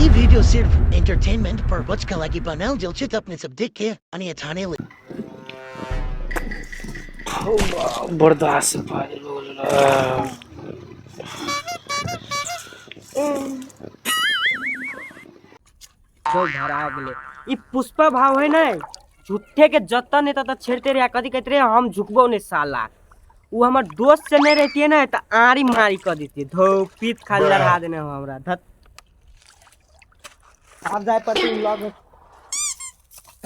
ई video सिर्फ entertainment purpose के लागि बनायल गेल छै, त अपने सब देख के अनि थाने बर्दाश्त फाजिल हो गेल। जो धरा गेलै ई पुष्पा भाव है ने, झूठे के जतऽ नहि ततऽ छेड़ते रहे। कथी कहते रहे, हम झुकबो नहीं साला। वो हमर दोस्त से नहीं रहती ने तऽ आरी मारी कऽ देती। धो पीत खाली लड़ा देने हो हमरा। धत, आब जाय पड़तै लग।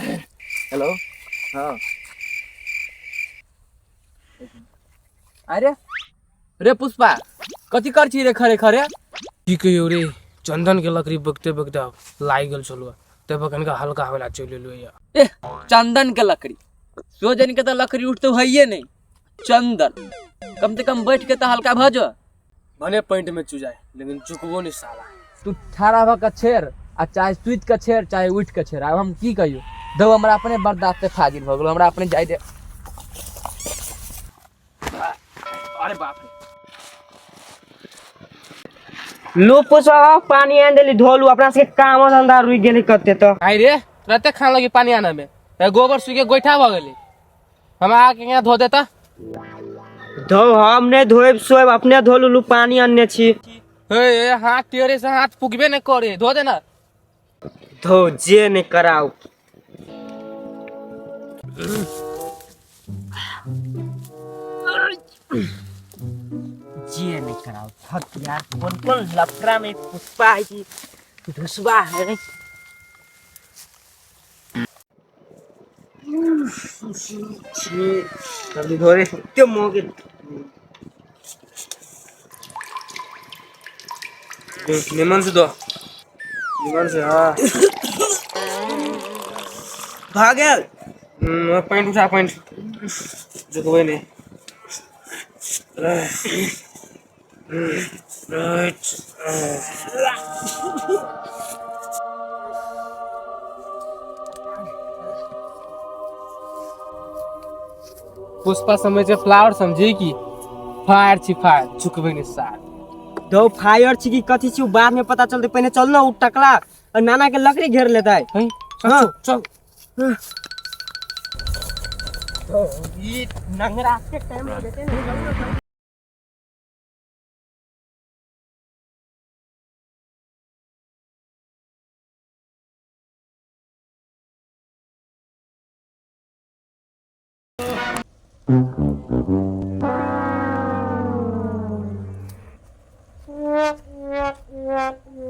हेलो, हाँ, अरे रे पुष्पा, कथी कर छी रे खरे खरे? की कहियो रे, चंदन के लकड़ी बकते बकते लागि गेल छलो, तब कनिका हल्का होला चलि एलियो या। ए, चंदन के लकड़ी सोजन के तो लकड़ी उठते हइये नहीं। चंदन कम से कम बैठ के तो हल्का भ जो। भने पैंट में चुजाए, लेकिन चुकबो नहीं साला। तू ठाड़ा भ के छेड़ आ चाहे सुति के छेड़, चाहे उठ के छेड़, आब हम की कहियो। दो, हमरा अपने बर्दाश्त से फाजिल भ गेलो, हमरा अपने जाय दे। अरे बाप रे! लो पुष्पा, पानी आनि देली, धोलू। अपना सबके काम धंधा रुकि गेलै कते तऽ। आई रे, तुरते खान लगी पानी आना में ए, गोबर सूख के गोइठा भ गेलै। हमरा आके यहाँ धो देता। धो, हम नहि धोएब सोएब, अपने धो लू, पानी अनने छी। हे हे, हाथ टेढ़े से हाथ पुगबे नहीं करे, धो देना। धो, जे नहि कराउ। जे नहि कराउ। थक यार, कोन कोन लफड़ा में पुष्पा है कि धुसबा है। जल्दी धो रे, त्यो मोगे। निमन से दो, निमन से, हाँ। भागल। पैंट उठा, पैंट झुकबे नहीं। राइट। पुष्पा समझ के फ्लावर समझी की फायर छी, फायर, झुकबे नहीं सार। धो, फायर छी कि कथी छी, उ बाद में पता चलते। पहिने चल ना, उ टकला और नाना के लकड़ी घेर लेता है। हैं? हाँ। चल। तो ये नंगरा के टाइम में देते नहीं।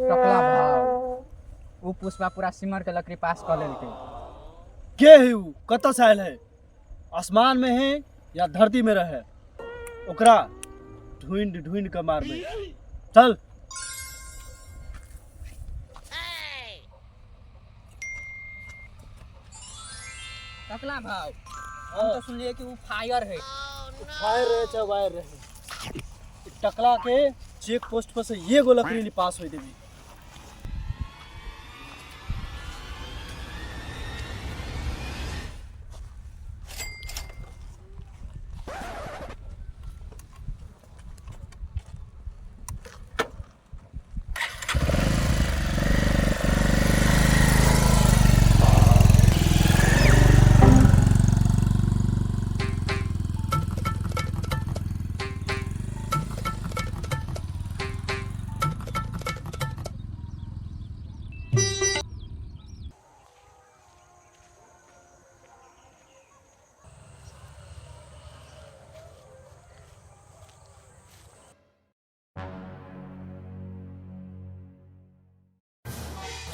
टकला भाव, उ पुष्पा पूरा सिमर के लकड़ी पास कऽ लेलकै। के है ऊ? कतऽ से आयल है? आसमान में है या धरती में रहे, ओकरा ढूंढ ढूंढ के मारबै। चल। टकला भाव, हम तो सुनलिए कि उ फायर है। फायर रहे चाहे वायर रहे, ई टकला के चेक पोस्ट पर से ये गो लकड़ी नहीं पास होई देबी।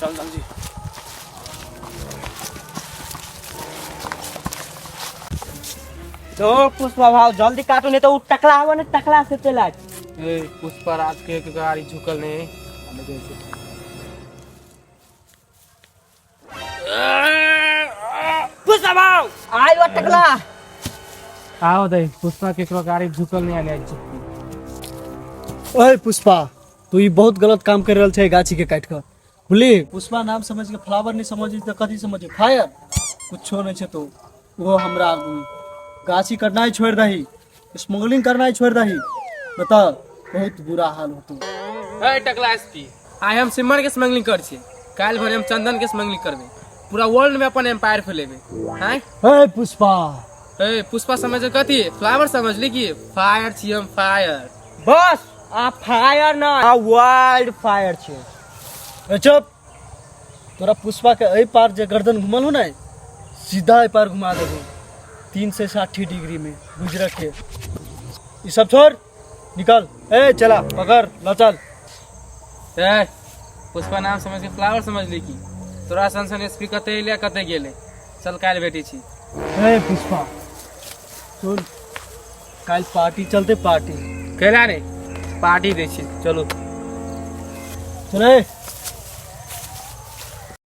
चल जल्दी। तो पुष्पा भाव, जल्दी काटो, नहीं तो उ टकला हुआ ने टकला से चला। ए, पुष्पा राज के एक गाड़ी झुकल नहीं। पुष्पा भाव, आयो वो टकला। आओ दे, पुष्पा के एकरो गाड़ी झुकल नहीं आने झुकी। ओए पुष्पा, तू ई बहुत गलत काम कर रहल छै गाछी के काटि कऽ, बुझली? पुष्पा नाम समझ के फ्लावर नहीं समझी तऽ कथी समझी? फायर कुछो नहीं छै। तो ओहो हमरा आगू गाछी कटनाइ छोड़ि दही, स्मगलिंग करनाइ छोड़ि दही, नहि तऽ बहुत बुरा हाल होतो। ए टकला एसपी, आइ हम सिमर के स्मगलिंग कर छियै, काल्हि भरि हम चंदन के स्मगलिंग करबै, पूरा वर्ल्ड में अपन एम्पायर फैलेबै। आँय? ए पुष्पा। ए पुष्पा समझ कथी फ्लावर समझली कि फायर छी हम, फायर। बस आ फायर न आ वर्ल्ड फायर छै। ए चुप, तोरा पुष्पा के एहि पार जे गर्दन घुमल हो ने, सीधा एहि पार घुमा देबो 360 डिग्री में, बुझ रखे। ई सब छोड़, निकल। ए चला, पकड़ ल चल। ए पुष्पा नाम समझ के फ्लावर समझली कि तोरा सन सन एसपी कते एलै कते गेलै। चल काल्हि भेटै छी। ए पुष्पा सुन, काल्हि पार्टी चलते, पार्टी। कैला रे, पार्टी दै छी, चलू। चले।